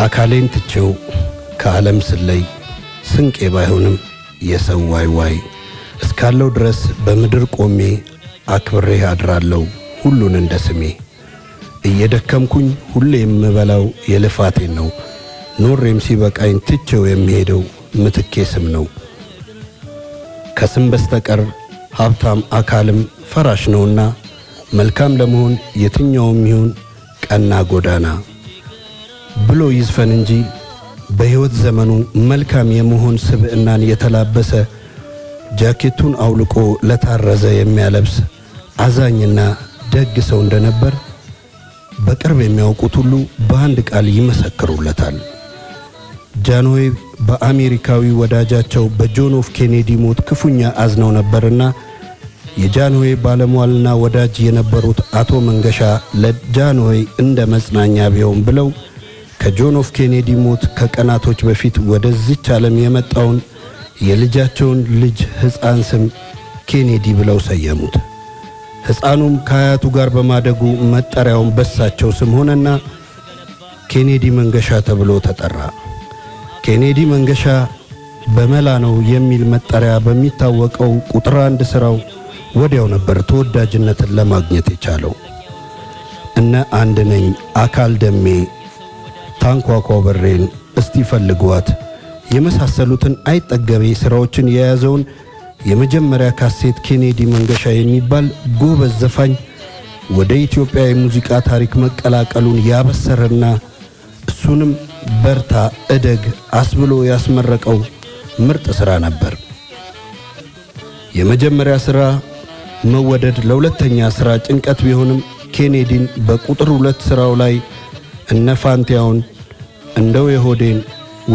አካሌን ትቼው ከዓለም ስለይ ስንቄ ባይሆንም የሰው ዋይ ዋይ እስካለው ድረስ በምድር ቆሜ አክብሬህ አድራለሁ ሁሉን እንደ ስሜ። እየደከምኩኝ ሁሌ የምበላው የልፋቴን ነው። ኖሬም ሲበቃኝ ትቼው የምሄደው ምትኬ ስም ነው። ከስም በስተቀር ሀብታም አካልም ፈራሽ ነውና መልካም ለመሆን የትኛውም ይሁን ቀና ጎዳና ብሎ ይዝፈን እንጂ በሕይወት ዘመኑ መልካም የመሆን ስብዕናን የተላበሰ፣ ጃኬቱን አውልቆ ለታረዘ የሚያለብስ አዛኝና ደግ ሰው እንደነበር በቅርብ የሚያውቁት ሁሉ በአንድ ቃል ይመሰክሩለታል። ጃንሆይ በአሜሪካዊ ወዳጃቸው በጆን ኤፍ ኬኔዲ ሞት ክፉኛ አዝነው ነበርና የጃንሆይ ባለሟልና ወዳጅ የነበሩት አቶ መንገሻ ለጃንሆይ እንደ መጽናኛ ቢሆን ብለው ከጆን ኤፍ ኬኔዲ ሞት ከቀናቶች በፊት ወደዚች ዓለም የመጣውን የልጃቸውን ልጅ ሕፃን ስም ኬኔዲ ብለው ሰየሙት። ሕፃኑም ከአያቱ ጋር በማደጉ መጠሪያውን በሳቸው ስም ሆነና ኬኔዲ መንገሻ ተብሎ ተጠራ። ኬኔዲ መንገሻ በመላ ነው የሚል መጠሪያ በሚታወቀው ቁጥር አንድ ስራው ወዲያው ነበር ተወዳጅነትን ለማግኘት የቻለው። እነ አንድ ነኝ፣ አካል ደሜ፣ ታንኳኳ በሬን፣ እስቲ ፈልጓት የመሳሰሉትን አይጠገቤ ስራዎችን የያዘውን የመጀመሪያ ካሴት ኬኔዲ መንገሻ የሚባል ጎበዝ ዘፋኝ ወደ ኢትዮጵያ የሙዚቃ ታሪክ መቀላቀሉን ያበሰረና እሱንም በርታ እደግ አስብሎ ያስመረቀው ምርጥ ስራ ነበር። የመጀመሪያ ስራ መወደድ ለሁለተኛ ስራ ጭንቀት ቢሆንም ኬኔዲን በቁጥር ሁለት ስራው ላይ እነ ፋንቲያውን፣ እንደው የሆዴን፣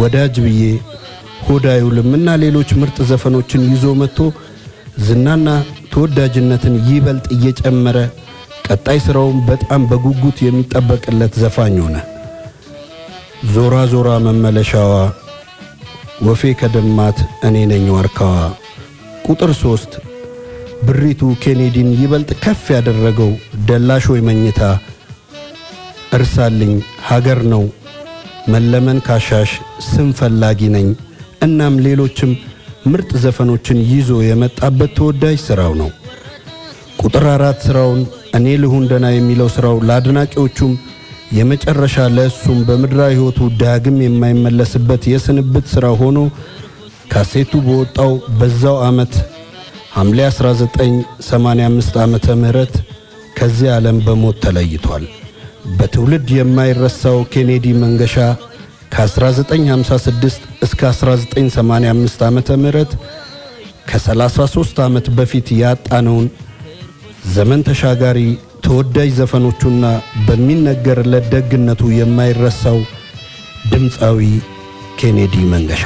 ወዳጅ ብዬ፣ ሆዳዩልም እና ሌሎች ምርጥ ዘፈኖችን ይዞ መጥቶ ዝናና ተወዳጅነትን ይበልጥ እየጨመረ ቀጣይ ስራውን በጣም በጉጉት የሚጠበቅለት ዘፋኝ ሆነ። ዞራ ዞራ መመለሻዋ፣ ወፌ ከደማት እኔ ነኝ ዋርካዋ፣ ቁጥር ሶስት ብሪቱ ኬኔዲን ይበልጥ ከፍ ያደረገው ደላሽ ወይ መኝታ፣ እርሳልኝ፣ ሀገር ነው፣ መለመን ካሻሽ፣ ስም ፈላጊ ነኝ እናም ሌሎችም ምርጥ ዘፈኖችን ይዞ የመጣበት ተወዳጅ ስራው ነው። ቁጥር አራት ስራውን እኔ ልሁን ደና የሚለው ስራው ለአድናቂዎቹም የመጨረሻ ለእሱም በምድራዊ ሕይወቱ ዳግም የማይመለስበት የስንብት ስራ ሆኖ ካሴቱ በወጣው በዛው ዓመት ሐምሌ 1985 ዓመተ ምህረት ከዚህ ዓለም በሞት ተለይቷል። በትውልድ የማይረሳው ኬኔዲ መንገሻ ከ1956 እስከ 1985 ዓመተ ምህረት ከ33 ዓመት በፊት ያጣነውን ዘመን ተሻጋሪ ተወዳጅ ዘፈኖቹና በሚነገርለት ደግነቱ የማይረሳው ድምፃዊ ኬኔዲ መንገሻ።